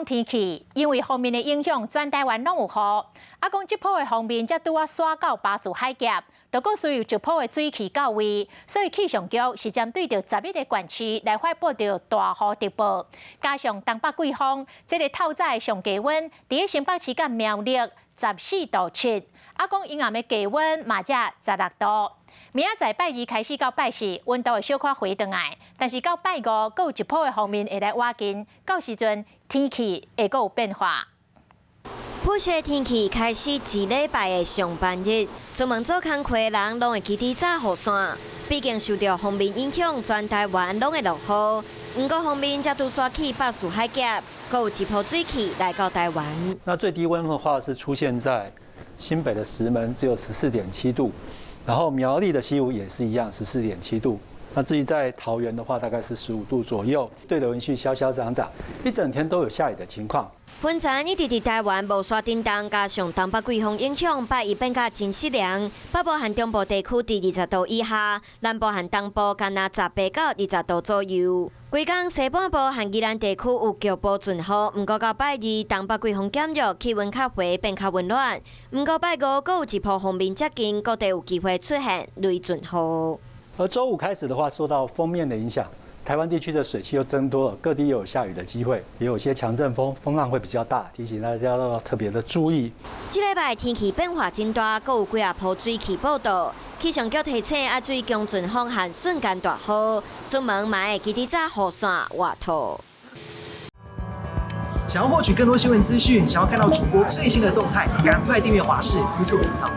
天氣，因為鋒面的影響，全台灣攏有雨。啊，講這波的鋒面才拄仔徙到巴士海峽，都閣需要一波的水汽到位，所以氣象局是針對著11個縣市來發布著大雨特報。加上東北季風，這个透早的上低溫，佇咧新北市佮苗栗14.7度，啊，講陰暗的低溫嘛才16度。明仔載拜二開始到拜四，溫度會小可回轉來，但是到拜五，閣有一波的鋒面會來倚近，到時陣天氣會閣有變化。普雪天氣開始一禮拜的上班日，出門做工課的人攏會記得紮雨傘。畢竟受著鋒面影響，全台灣攏會落雨。毋過鋒面才拄徙去巴士海峽，閣有一波水汽來到台灣。那最低溫的話是出現在新北的石門，只有14.7度。然後苗栗的西湖也是一樣，14.7度。那至於在桃園的話，大概是15度左右。對流雲系消消長長，一整天都有下雨的情況。雲層一直佇台灣無煞振動，加上東北季風影響，拜一變甲真濕涼。北部和中部地區佇20度以下，南部和東部干焦18到20度左右。規工西半部和宜蘭地區有局部陣雨，毋過到拜二東北季風減弱，氣溫較回變較溫暖。毋過拜五閣有一波鋒面接近，各地有機會出現雷陣雨。而週五開始的話，受到鋒面的影響，台灣地區的水氣又增多了，各地又有下雨的機會，也有些強陣風，風浪會比較大，提醒大家要特別的注意。這禮拜天氣變化真大，閣有幾仔波水汽報到，氣象局提醒愛注意強陣風和瞬間大雨，出門嘛會記得紮雨傘外套。想要獲取更多新聞資訊，想要看到主播最新的動態，趕快訂閱華視 YouTube 頻道。